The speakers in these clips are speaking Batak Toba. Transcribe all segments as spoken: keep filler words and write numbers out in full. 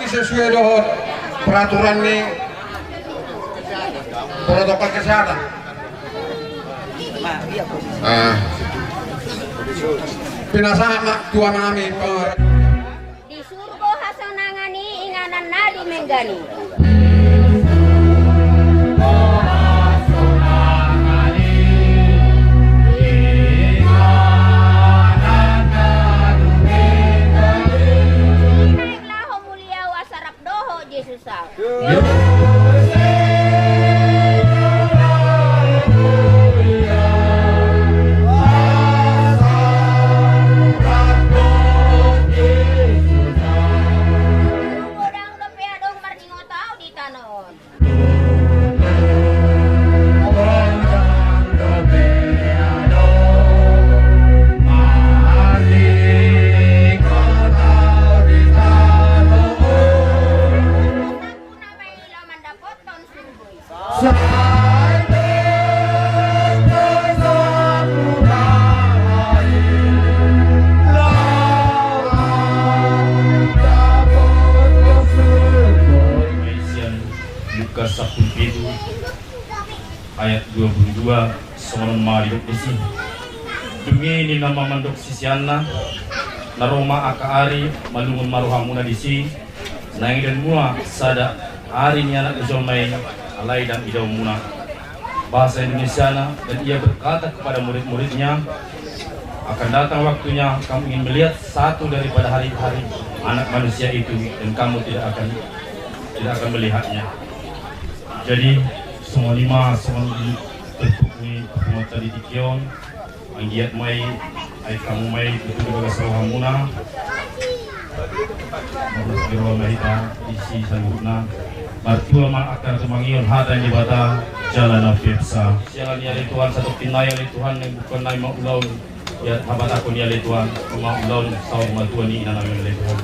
Sesuai dohot peraturan ni protokol kesehatan. Ah. Pinasahat ma tu amanami. Di surgo hasonangan i, inganan na dumenggan i. Naeng laho mulia, asa rap dohot Jesus. Godang dope adong marningot au di tano on. Lukas sampulu pitu ayat dua pulu dua, songon on ma didok disi. Dung i ninna ma mandok siseanna, na ro ma angka ari, malungun ma rohamuna disi, naeng idaonmuna sada ari ni Anak ni jolma i, alai ndang idaonmuna. Bahasa Indonesiana, dan ia berkata kepada murid-muridnya, akan datang waktunya kamu ingin melihat satu daripada hari-hari Anak Manusia itu, dan kamu tidak akan tidak akan melihatnya. Jadi songon i ma songon i bentuk ni pertemuan tadi di Kion. Anggiat ma i, ai hamu ma i tutu di bagas rohamuna. Marlas ni roha ma hita disi saluhutna. Martua ma angka na tumangihon hata ni Debata jala na umpeopsa. Siala ni ale Tuhan, satongkin nai ale Tuhan, naeng bukan nai ma ulaon. Ia habatahon ni ale Tuhan, ma ulaon saur matua ni inanami ale Tuhan.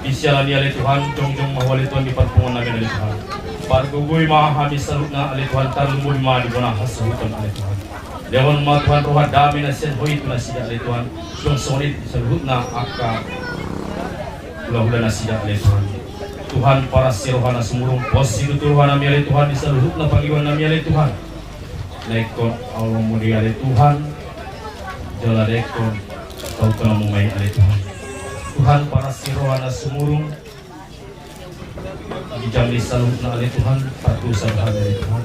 Di siala ni ale Tuhan, jongjong ma Ho ale Tuhan di parpunguan nami ale Tuhan. Pargogoi ma hami saluhutna ale Tuhan, tarlumobi ma di bona hasuhuton ale Tuhan. Lehon ma Tuhan roha dame na sian Ho i tu nasida ale Tuhan. Songon i saluhutna angka hulahula nasida ale Tuhan. Tuhan paras ni roha na sumurung, pos situtu roha nami ale Tuhan di saluhutna pangidoan nami ale Tuhan. Lehon aulomuni ale Tuhan, jala lehon tautonanmu ma i ale Tuhan. Tuhan paras ni roha na sumurung, di jam ni saluhutna ale Tuhan, pardosa hami ale Tuhan.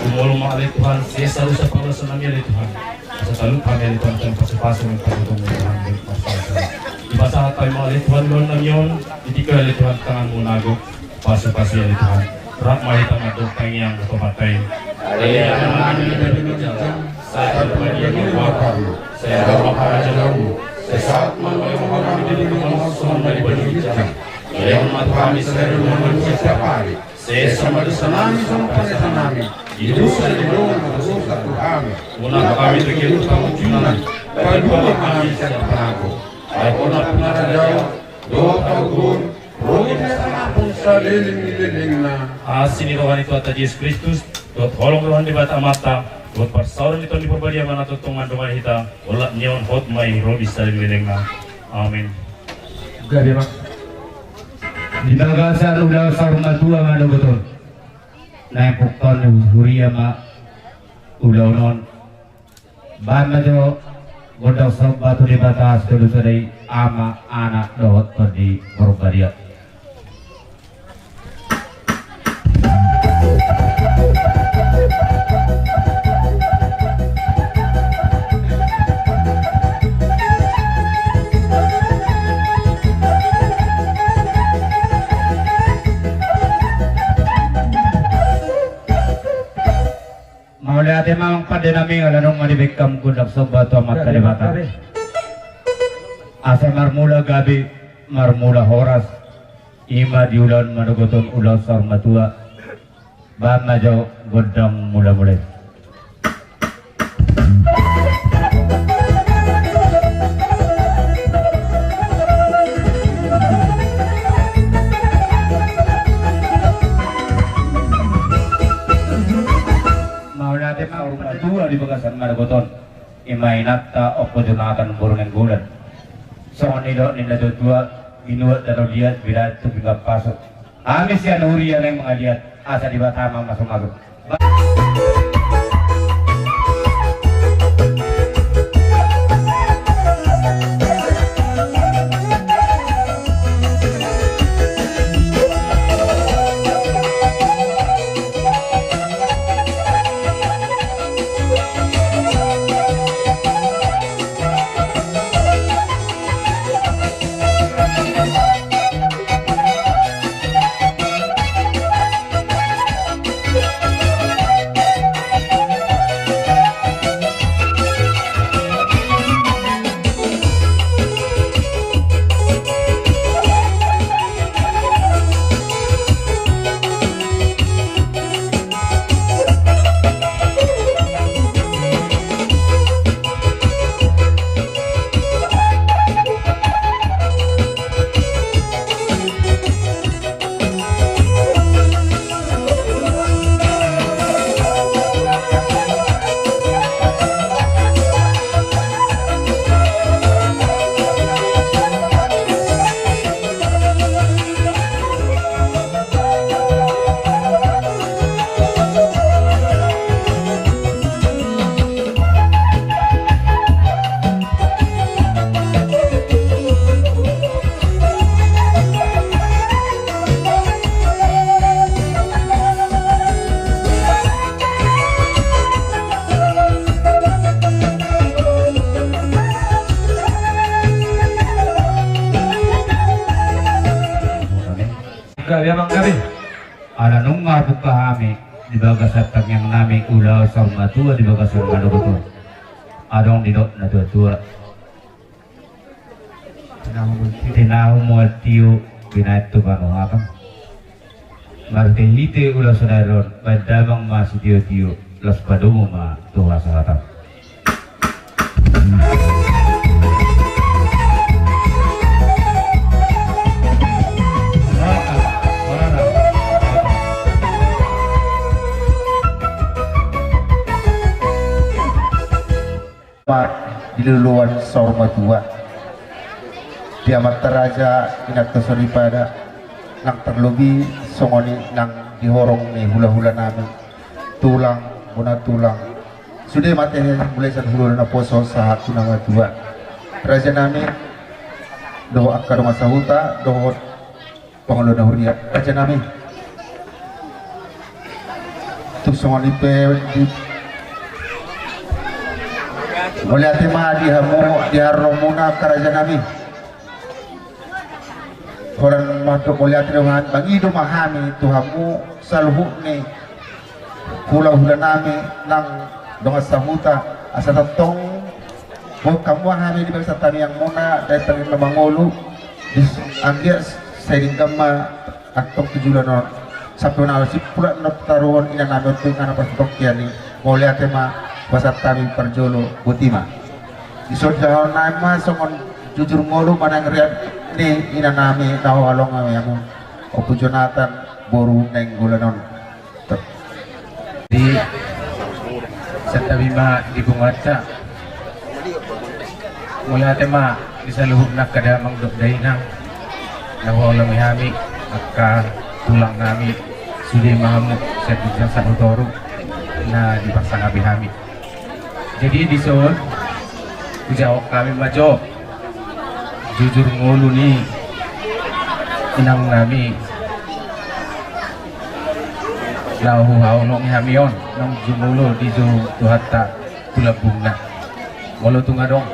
Jumolo ma ale Tuhan, sesa dosa pangalaosion nami ale Tuhan. Asa talup hami ale Tuhan, talup pasupasu nang pasupasu nami ale Tuhan. Dipasahat hami ma ale Tuhan ulaon nami on, di tingki ale Tuhan tanganmu na agung. Pasupasu ale Tuhan. Rap ma hita mandok tangiang tu Amanta i. Ale Amanami na di banua ginjang, sai tarlumobi ma goarmu, sai ro ma harajaonmu, sai saut ma lomo ni rohanami di banua on songon na di banua ginjang. Lehon ma tu hami sadari on hangoluan nami siapari. Sesa ma dosanami songon panesanami di dosa ni na manghatai dosa tu hami. Unang hami togihon tu pangunjunan, palua ma hami sian pangago. Ai Ho do nampuna harajaon dohot hagogoon, ro di hasangapon saleleng ni lelengna. Asi ni roha ni Tuhanta Jesus Kristus, dohot holong ni roha ni Debata Amanta, dohot parsaoran ni Tondi Porbadia ma na tongtong mandongani hita, olat ni on hot ma i ro di saleleng ni lelengna. Amin. Gabe ma. Di bagasan ulaon saur matua manogot on, naeng pungkaon ni huria ma ulaon on. Bahen ma jo gondang somba tu Debata Sitolu Sada i, Ama, Anak dohot Tondi Porbadia. Mauliate ma amang pande nami, ala nunga dibahen hamu gondang somba tu Amanta Debata. Asa marmula gabe, marmula horas, i ma di ulaon manogot on, ulaon saur matua. Bahen ma jo gondang mula-mula i. Mauliate ma saur matua di bagasan manogot on. I ma inanta Ompu Jonatan boru Nainggolan. Songon nidok ni natuatua, Inuat dano liat biratuk di bampaso. Ami sian huria naeng mangaliat asa Debata ma mamasu-masu. Gabe amang gabe. Ala nunga buka hami di bagasan tangiang nami ulaon saur matua di bagasan manogot on. Adong didok na tua-tua. Tinahu mual tio binaen tu panuhatan. Marhite-hite ulaon sadari on baen damang ma sitio-tio, laos padomu ma tu hasahatan. Di loloan saur matua, di amanta raja, inanta soripada, nang tarlobi songon i nang di horong ni hula-hula nami, tulang, bona tulang, sude ma tehe mulai sian hula-hula naposo sahat tu na matua. Raja nami, dohot angka dongan sahuta, dohot pangula na huria, raja nami. Tung songon i pe di, mauliate ma di hamu, di haroromuna angka raja nami. Holan mandok mauliate do hami, mangido ma hami tu hamu saluhut ni hula-hula nami nang dongan sahuta, asa tongtong boan hamu hami di bagasan tangiangmuna, dainang na mangolu, di anggiat sai denggan ma antong tu joloan on, sampe na simpulak na taruhon ina nami on tu inganan pas tongkian i, mauliate ma pasahat hami parjolo, botima. Dison jahon nami ma songon jujur ngolu manang riap ni ina nami na huhalongi hamu, Ompu Jonatan boru Nainggolan on. Di santabi ma di punguanta. Mauliate ma di saluhutna angka damang dohot dainang na huhalongi hami, angka tulang nami, sude ma hamu sian ginjang sahat tu toru na dipasangap hami. Jadi dison hujahahon hami ma jo jujur ngolu ni inang nami na huhalongi hami on, naung jumolo di jo Tuhanta tu lambungna. Molo tung adong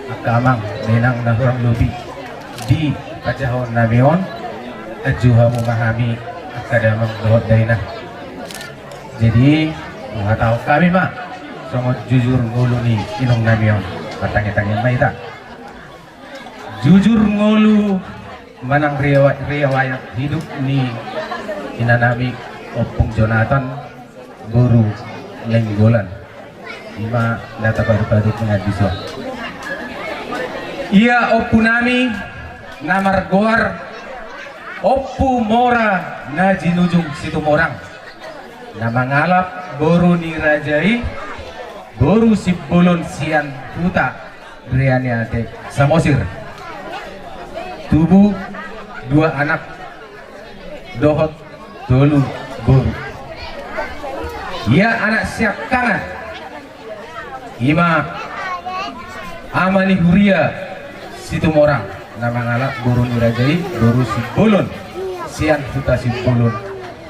angka amang dainang na hurang lobi di pajahahon nami on, anju hamu ma hami angka damang dohot dainang. Jadi huhatahon hami ma songon jujur ngolu ni inong nami on. Martangiang-tangiang ma hita. Jujur ngolu manang riwa-, riwayat hidup ni ina nami Ompung Jonatan boru Nainggolan. Ima na tapaduk-paduk nangkin dison. Ia ompu nami na margoar Ompu Mora na jinujung Situmorang, na mangalap boru ni raja i, boru Simbolon sian huta Rianiate Samosir. Tubu dua anak dohot tolu boru. Ia anak siangkangan, ima Ama ni Huria Situmorang, na mangalap boru ni raja i boru Simbolon, sian huta Simbolon,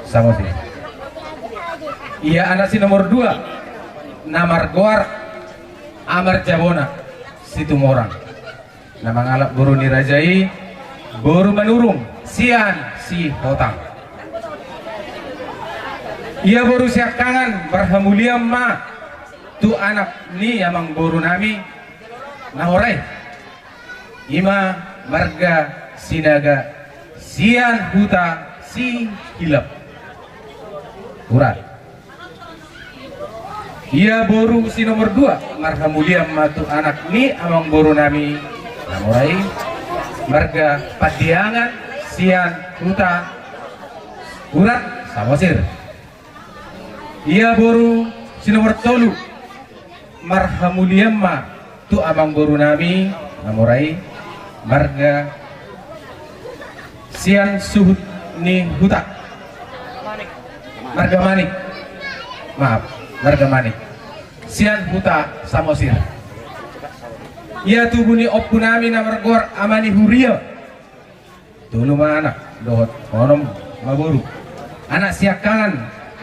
Samosir. Ia anak si nomor dua, na margoar Amarjabona Situmorang, na mangalap boru ni raja i boru Manurung, sian Sihotang. Ia boru siangkangan, marhamulian ma tu anak ni amangboru nami na mora i, ima marga Sinaga, sian huta Sihilap, Urat. Ia boru si nomor dua, marhamulian ma tu anak ni amangboru nami na mora i, marga Pandiangan, sian huta Urat, Samosir. Ia boru si nomor tolu, marhamulian ma tu amangboru nami na mora i, marga sian suhut ni huta, marga Manik, maaf, marga Manik, sian huta Samosir. Ia tubu ni ompu nami na margoar Ama ni Huria, tolu ma anak dohot onom ma boru. Anak siangkangan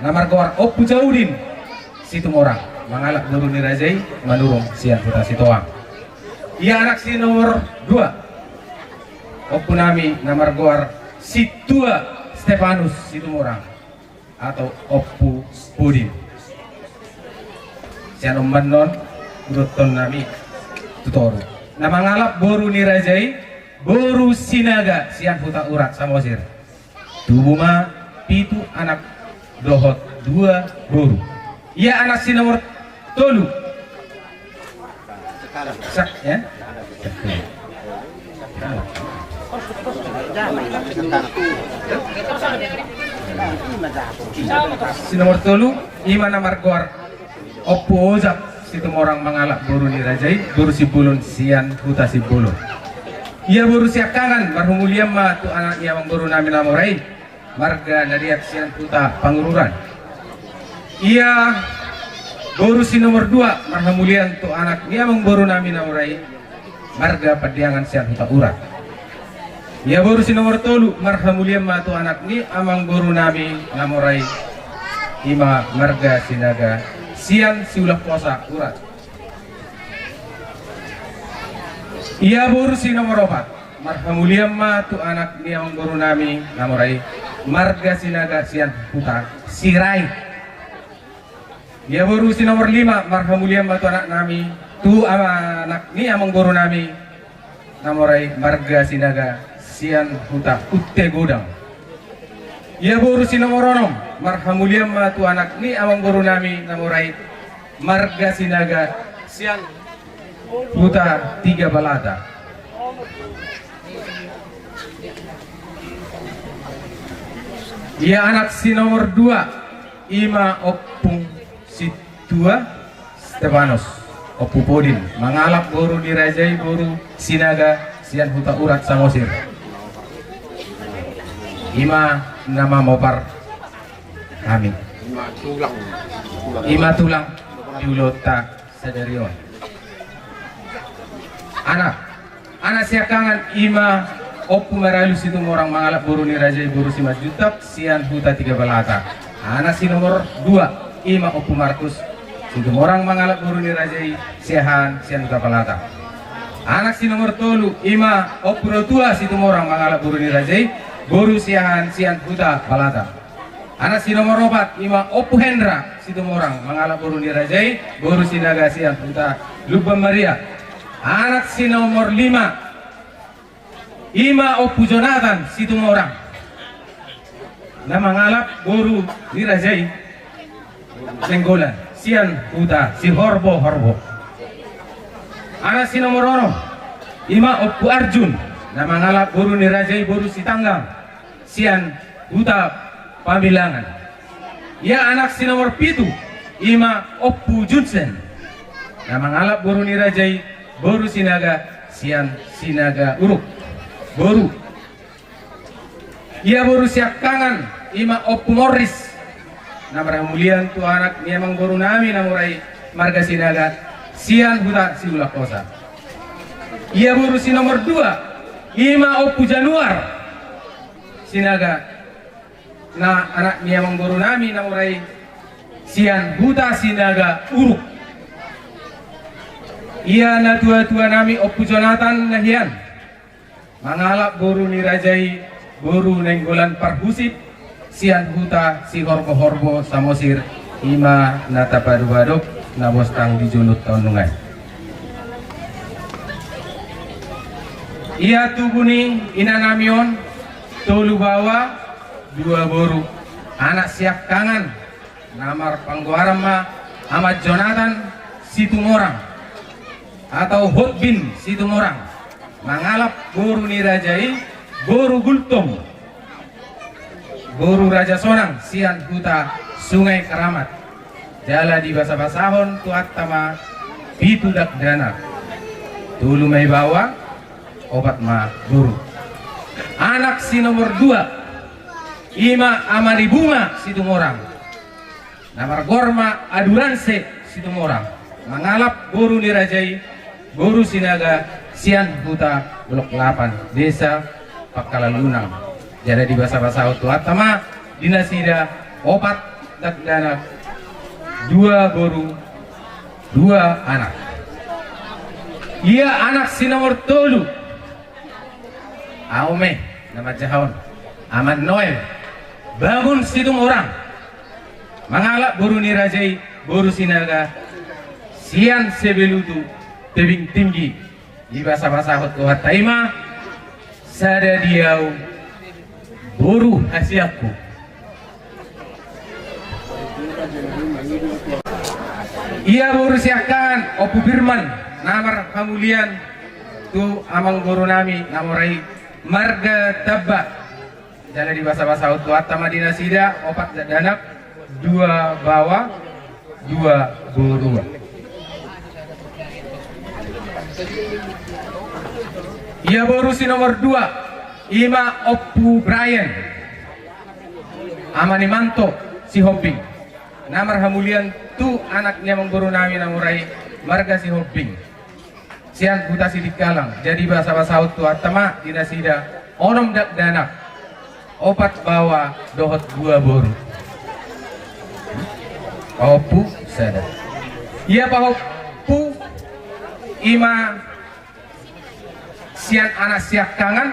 na margoar Ompu Jaudin Situmorang, mangalap boru ni raja i Manurung, sian huta Sitoang. Ia anak si nomor dua, ompu nami na margoar Sintua Stefanus Situmorang atau Ompu Podin, sian umbahen on, idokhon nami tu toru, na mangalap boru ni raja i boru Sinaga, sian huta Urat, Samosir. Tubu ma pitu anak dohot dua boru. Ia anak si nomor tolu, sa-, ya? Si nomor tolu, ima na margoar Ompu Ojak Situmorang, mangalap boru ni raja i boru Simbolon, sian huta Simbolon. Ia boru siangkangan, marhamulian ma tu anak ni amangboru nami na mora i, marga Nariat, sian huta Pangururan. Ia boru si nomor dua, marhamulian tu anak ni amangboru nami na mora i, marga Pandiangan, sian huta Urat. Ia boru si nomor tolu, marhamulian ma tu anak ni amangboru nami na mora i, ima marga Sinaga, sian Siulanghosa, Urat. Ia boru si nomor opat, marhamulian ma tu anak ni amangboru nami na mora i, marga Sinaga, sian huta Sirait. Ia boru si nomor lima, marhamulian ma tu anak nami, tu ama-, anak ni amangboru nami na mora i, marga Sinaga, sian huta Unte Godang. Ia boru si nomor onom, marhamulian ma tu anak ni amangboru nami na mora i, marga Sinaga, sian huta Tiga Balata. Ia anak si nomor dua, ima Ompu Sintua Stefanus, Ompu Podin, mangalap boru ni raja i boru Sinaga, sian huta Urat, Samosir. Ima na mamopar hami. Ima tulang, tulang di ulaonta sadari on. Anak, anak siangkangan, ima Ompu Maralus Situmorang, mangalap boru ni raja i boru Simanjuntak, sian huta Tiga Balata. Anak si nomor dua, ima Ompu Markus Situmorang, mangalap boru ni raja i Siahaan, sian huta Balata. Anak si nomor tolu, ima Ompu Rotua Situmorang, mangalap boru ni raja i boru Siahaan, sian huta Balata. Anak si nomor opat, ima Ompu Hendra Situmorang, mangalap boru ni raja i boru Sinaga, sian huta Lumban Maria. Anak si nomor lima, ima Ompu Jonatan Situmorang, na mangalap boru ni raja i Nainggolan, sian huta Sihorbo-horbo. Anak si nomor onom, ima Ompu Arjun, na mangalap boru ni raja i boru Sitanggang, sian huta Pamilangan. Ia anak si nomor pitu, ima Ompu Junsen, na mangalap boru ni raja i boru Sinaga, sian Sinaga Uruk. Boru. Ia boru siangkangan, ima Ompu Morris, na marhamulian tu anak ni amangboru nami na mura i, marga Sinaga, sian huta Sibulangkosa. Ia boru si nomor dua, ima Ompu Januar Sinaga, na anak ni amangboru nami na mura i, sian huta Sinaga Uruk. Ia natuatua nami Ompu Jonatan na hian, mangalap boru ni raja i, boru Nainggolan Parhusip, sian huta Sihorbohorbo Samosir, ima na tapadopadop na bostang di jolo taon nunga i. Ia tubu ni ina nami on, tolu baoa, dua boru, anak siangkangan, na marpanggoaran ma Ama Jonatan Situmorang atau Hotbin Situmorang, mangalap boru ni raja i, boru Gultom, boru Raja Sonang sian huta Sungai Keramat. Jala dibasabasahon Tuhanta ma pitu dakdanak, tolu ma i baoa, opat ma boru. Anak si nomor dua, ima Ama ni Bunga Situmorang, na margoar ma Aduranse Situmorang, mangalap boru ni raja i, boru Sinaga, sian huta Blok Lapan, desa Pangkalan Lunang. Jala dibasabasahon Tuhanta ma di nasida opat dakdanak, dua boru, dua anak. Ia anak si nomor tolu, ahu ma i na manjahahon, Ama Noel Bangun Situmorang, mangalap boru ni raja i, boru Sinaga, sian Sebelutu Tebing Tinggi. Dibasabasahon Tuhanta i ma, sada di ahu, boru hasianku. Ia boru siangkangan, Ompu Firman, na marhamulian tu amangboru nami na mura i, marga Tamba. Jala dibasabasahon Tuhanta ma di nasida opat dakdanak, dua baoa, dua boru. Ia boru si nomor dua, ima Ompu Brian, Ama ni Manto Sihombing, na marhamulian tu anak ni amangboru nami na mura i, marga Sihombing, sian huta Sidikalang. Jala dibasabasahon Tuhanta ma di nasida onom dakdanak, opat baoa dohot dua boru. Pahompu sada. Ia pahompu, ima sian anak siangkangan,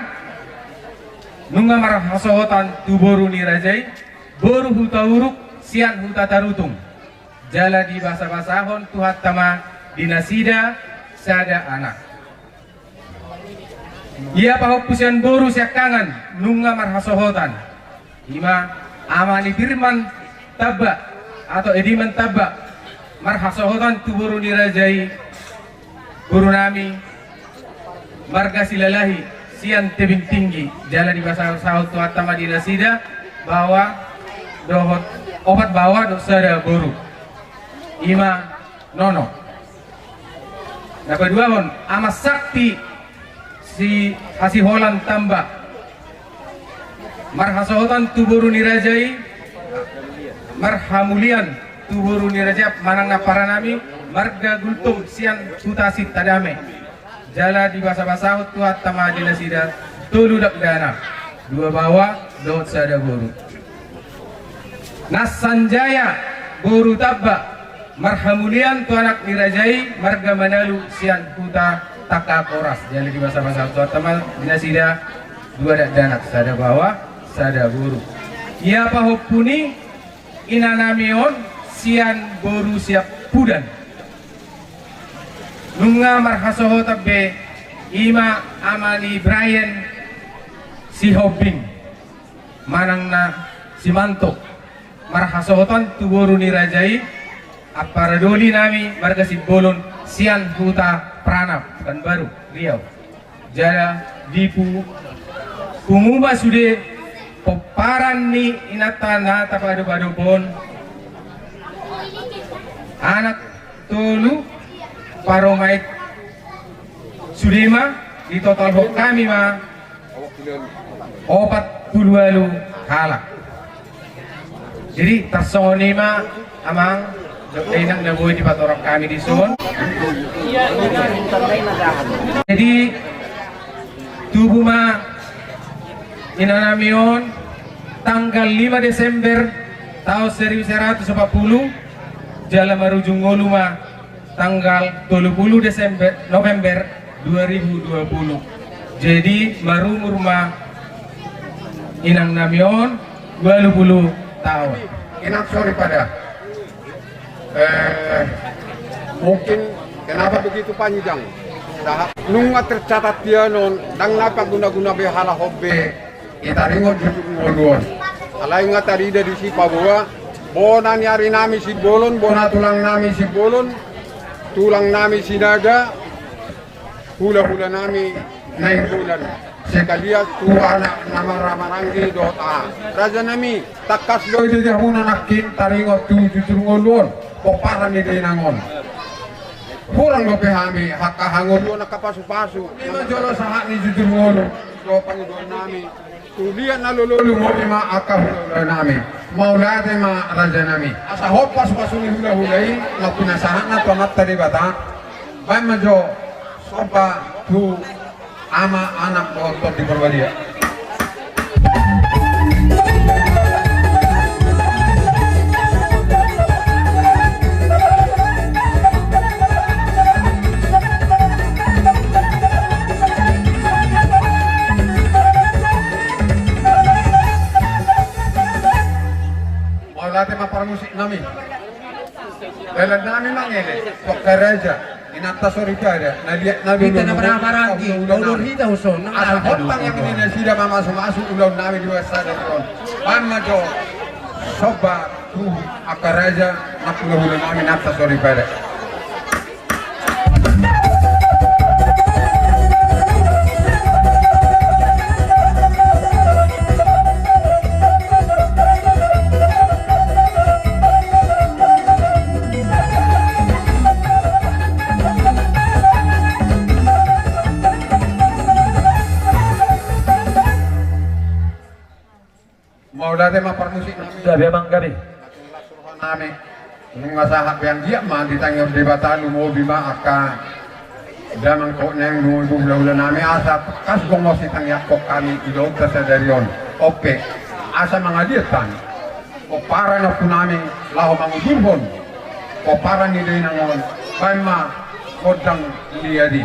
nunga marhasohotan tu boru ni raja i, boru Hutauruk sian huta Tarutung. Jala dibasabasahon Tuhanta ma di nasida sada anak. Ia pahompu sian boru siangkangan, nunga marhasohotan, ima Ama ni Firman Tamba atau Ediman Tamba, marhasohotan tu boru ni raja i, boru nami, marga Silalahi sian Tebing Tinggi. Jala dibasabasahon Tuhanta ma di nasida baoa dohot, opat baoa dohot sada boru, ima nono. Na paduahon, Ama Sakti Sihasiholan Tamba, marhasohotan tu boru ni raja i, marhamulian tu boru ni raja i, manang na paranami, marga Gultom sian huta Sintadame. Jala dibasabasahon Tuhanta ma di nasida tolu dakdanak, dua baoa dohot sada boru. Nassanjaya boru Tamba, marhamulian tu anak ni raja i, marga Manalu sian huta Tangkakoras. Jala dibasabasahon Tuhanta ma di nasida dua dakdanak, sada baoa, sada boru. Ia pahompu ni ina nami on sian boru Siampudan, nunga marhasohotan be, ima Ama ni Brian Sihombing, manang na si Manto, marhasohotan tu boru ni raja i, ampara doli nami marga Simbolon sian huta Pranap, Pekanbaru, Riau. Jala dipu-, pungu ma sude pomparan ni inanta na tapadopadop on, anak tolu, parumaen sude ma, ditotalhon hami ma opat Pulu ualu halak. Jadi tarsongon i ma amang dohot inang na boi dipatorang hami dison. Jadi tubu ma inangnami on tanggal lima Desember taon saribu saratus opat pulu, jala marujung ngolu ma tanggal tolu pulu Desember, November dua ribu dua pulu. Jadi marumur ma inangnami on ualu pulu taon. Inang soripada. Eh, mungkin kenapa begitu panjang? Sahat nunga tercatat di anon, ndang na paguna-guna be halak on be. Ditaringot jujur ngolu on. Alai nga tarida disi paboa bona ni arinami Simbolon, bona tulangnami Simbolon, tulangnami Sinaga, hula-hulanami Nainggolan, sekalian tu anak na marhaha maranggi dohot aha. Rajanami, tangkas do i di hamuna nangkin taringot tu jujur ngolu on, pomparan ni dainang on. Hurang dope hami angka hangoluan, angka pasu-pasu. Ima jolo sahat ni jujur ngolu dohot pangidoannami. Tu liat na lolo lumobi ma angka hula-hulanami. Mauliate ma rajanami. Asa hot pasu-pasu ni hula-hula i, na pinasahatna tu Amanta Debata. Baen ma jo somba tu Ama, Anak dohot Tondi Porbadia. Mauliate ma parmusiknami. Dalannami mangele, pokka raja, inanta soripada, na liat na lolo. Hita na marhaha maranggi, ulaon hita uson, asa hot tangiang ni nasida mamasu-masu ulaonnami di bagasan sadari on. Baen ma jo somba tu angka raja, na hula-hulanami, inanta soripada. Mauliate ma parmusiknami. Gabe amang, gabe. Nami. Nunga sahat be, anggiat ma ditangihon Debata, lumobi ma angka damang dohot naeng, lumobi hula-hulanami, asa tangkas gomos ditangiangkon hami ulaonta sadari on. On pe, asa mangaliat hami pomparan ni ompunami laho mangudurhon pomparan ni dainang on. Baen ma gondang liat i.